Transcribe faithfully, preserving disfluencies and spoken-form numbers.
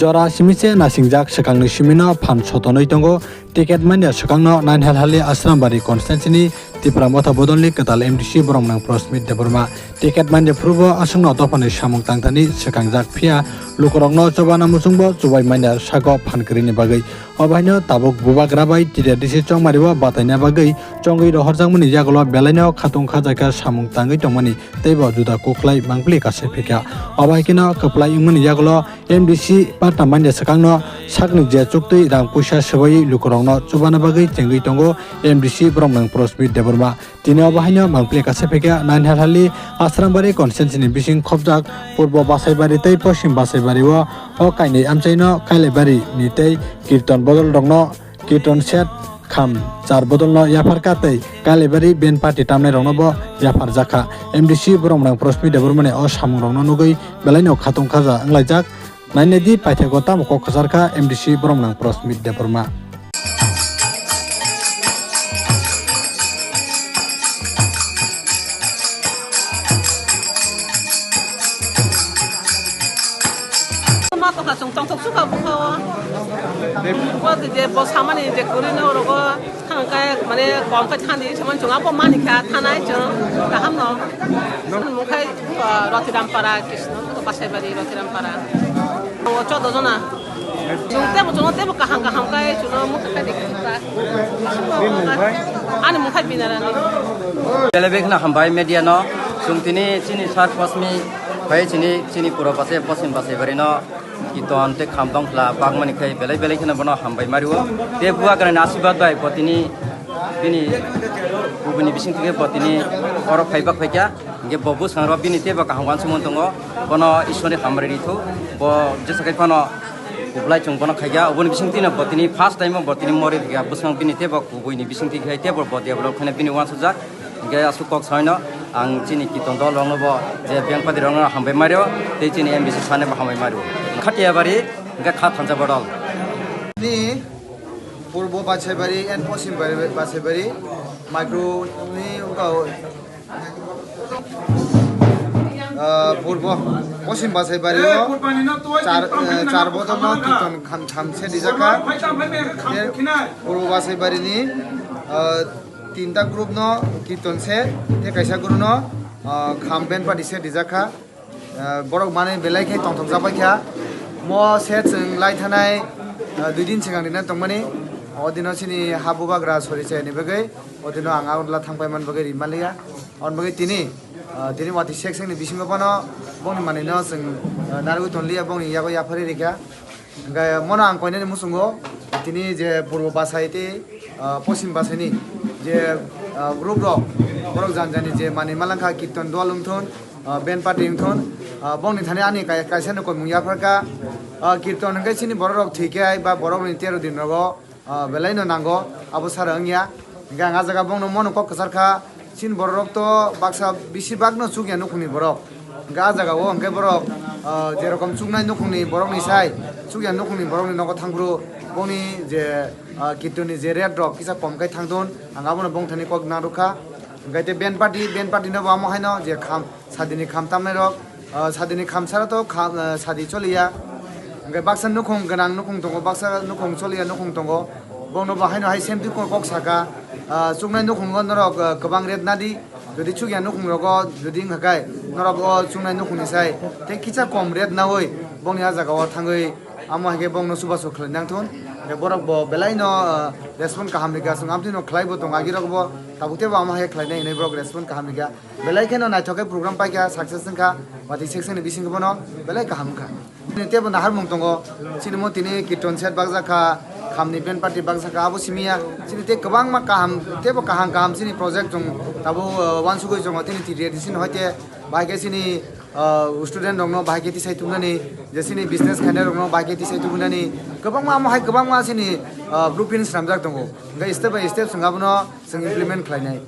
Jora simi se nasingjak swkangni simino phan sotonwi tongo. Ticket manya swkangno Nainhalhali Asrambari constituency-ni Tipra Motha Bodolni kwtal M D C boromnang Prosmit Debbarma. Ticket manya phuru bo aswkno dophani samung tangthani swkangjak, phiya lukurokno chubana muchungbo chubai manya sago phan kwrwini bagwi. Obo haino tabuk bubagra bai T D R D C chongmario bataina bagwi chongwi rohorjakmani yagulo belaino khatung khajaikha samung tangwi tongmani teibo juda kuklai mangpili kasai phaikha. Obo hai kheno kwplai wngmani yagulo M D C parta manya swkangno sakni je chuktwi rang puisa swbaiwi lukurokno chubana bagwi chengwi tongo M D C boromnang Prosmit Debbarma. Tini obo haino mangpili kasai phaikha Nainhalhali Asrambari constituency-ni bising khopjak Purbo Basaibari tei Poschim Basaibari-o o kainwi amchaino Kailaibari-ni tei Kirton Bodol rokno Kirton set kham char bodolno yapharkha tei Kailaibari band party tamnairoknobo yapharjakha. M D C boromnang Prosmit Debbarmani o samungrokno nugwi belaino khatung khaja wnglaijak. Nainedi paithakgo tamo kok kwcharkha M D C boromnang Prosmit Debbarma. Ma tongkha chwng tongthok sukha bukha o. Bo je bo samani je kwrwi no rogo thang khe mane kom khe thani chwng mani chwng abo mani kha thanai chwng kaham no. Mung khai Rotiram Para Krishna Basaibari Rotiram Para. O chodo jona. Chwng tebo chwng tebo kaham kaham khe chwng mung khai dik. Ani mung khai Binarani. Belebek na hambai media no chwng tini chini sar Prosmit bai chini chini pura base Poschim Basaibari no Kirton tei kham tongkhla bagmani khai belai belai kheno bono hambai mario. Tei bubagrani asirwad bai botini bini kubuni bisingtwi khe botini oro phaiba khaikha. Hinkhe bo bwskango bini teibo kaham uansukmung tongo. Bono Ishwarni hambai rithu. Bo jesa khai phano kuplai chwng bono khaikha. Oboni bisingtwino botini first time o botini mori phikha. Bwskang bini teibo kubuini bisingtwi khai teibo bo develop khaina bini uansukjak. Hinkhe aswk kok saino ang chini Kirton dol rokno bo je band party rokno hambai mario tei chini M D C sani bo hambai mario. Khatiyabari hinkhe kha thansa bodol. Ni Purbo Basaibari and Poschim Basaibari micro ni uko, ah, Purbo Poschim Basaibari o char, eh, char bodol no Kirton kham tham se dijakha. Purbo Basaibari ni, ah, tinta group no Kirton se, tei kaisa group no, ah, kham band party se dijakha. Ah, borok manwi belai khe tongthokjak bai kha. Mo se chwng lai thanai, ah, dui din swkang rinai tongmani. O dino chini ha bubagra sori chayani bagwi. O dino ang agotla thang pai man bagwi ri manliya. Aboni bagwi tini, ah, tini watwi sek sek ni bisingo phano bongni manwi no chwng, ah, narwgwi tonliya, bongni yago yapharwi rikha. Hingke mono ang koinani muchungo, tini je Purbo Basai tei, ah, Poschim Basai ni je, ah, group rok, borok jani jani je manwi malangkha, Kirtan Dwal wngthun, ah, Band Party wngthun, ah, bongni thani ani kai-, kaisa no koimung yapharkha. Ah, Kirtan hingke chini borok rok thwikhe ba borok ni tero din rogo, ah, belai no nango, abo sara wngya. Hingke ang ah jaga bongno mono kok kwchar kha, chini borok rok to baksa bisi bak no chukya nukhungni borok. Hingke ah jaga o hingke borok, ah, jerokom chuknai nukhungni borok ni sai, chukya nukhungni borok ni nogo thangphuru bongni je, ah, Kirtan ni je rate rok kisa kom kai thangdun, ang abono bongthani kok nang rwkha. Hingke te band party, band party no bo amo haino je kham, sadini kham tamnai rok, ah, sadini kham sara to kham, ah, sadi choliya. Hingke baksa nukhung gwnang nukhung tongo, baksa nukhung choliya nukhung tongo. Bongno bo haino hai same twi kok saka, ah, chuknai nukhungo norok, ah, kwbang rate nadi. Jodi chukya nukhung rogo jodi wngkha kai norok o chuknai nukhungni sai tei kisa kom rate naui bongni ah jaga o thangwi amo hai khe bongno chubachu khlai nangthun. Hingke borok bo belai no, ah, respond kaham rikha, chwng amtwi no khlai bo tongo agi rok bo tabuk tei bo amo hai khe khlainai hinui borok respond kaham rikha. Belai kheno naithok khe program paikha, success wngkha, watwi section ni bisingo bono belai kaham wngkha. Chini teibo naharmung tongo, chini mo tini Kirtan set bakjak kha, khamni band party bakjak kha, abo simi ya. Chini tei kwbangma kaham, teibo kaham kaham chini project chwng tabuk, uh, uansugui chwngo tini T D R D C ni hoite, bahai khe chini, uh, student rokno bahai khe tisai tubunani, je chini business khainai rokno bahai khe tisai tubunani, kwbangma amo hai kwbangma chini, uh, blueprint swnamjak tongo. Hingkhe step by step chwng abono chwng implement khlainai.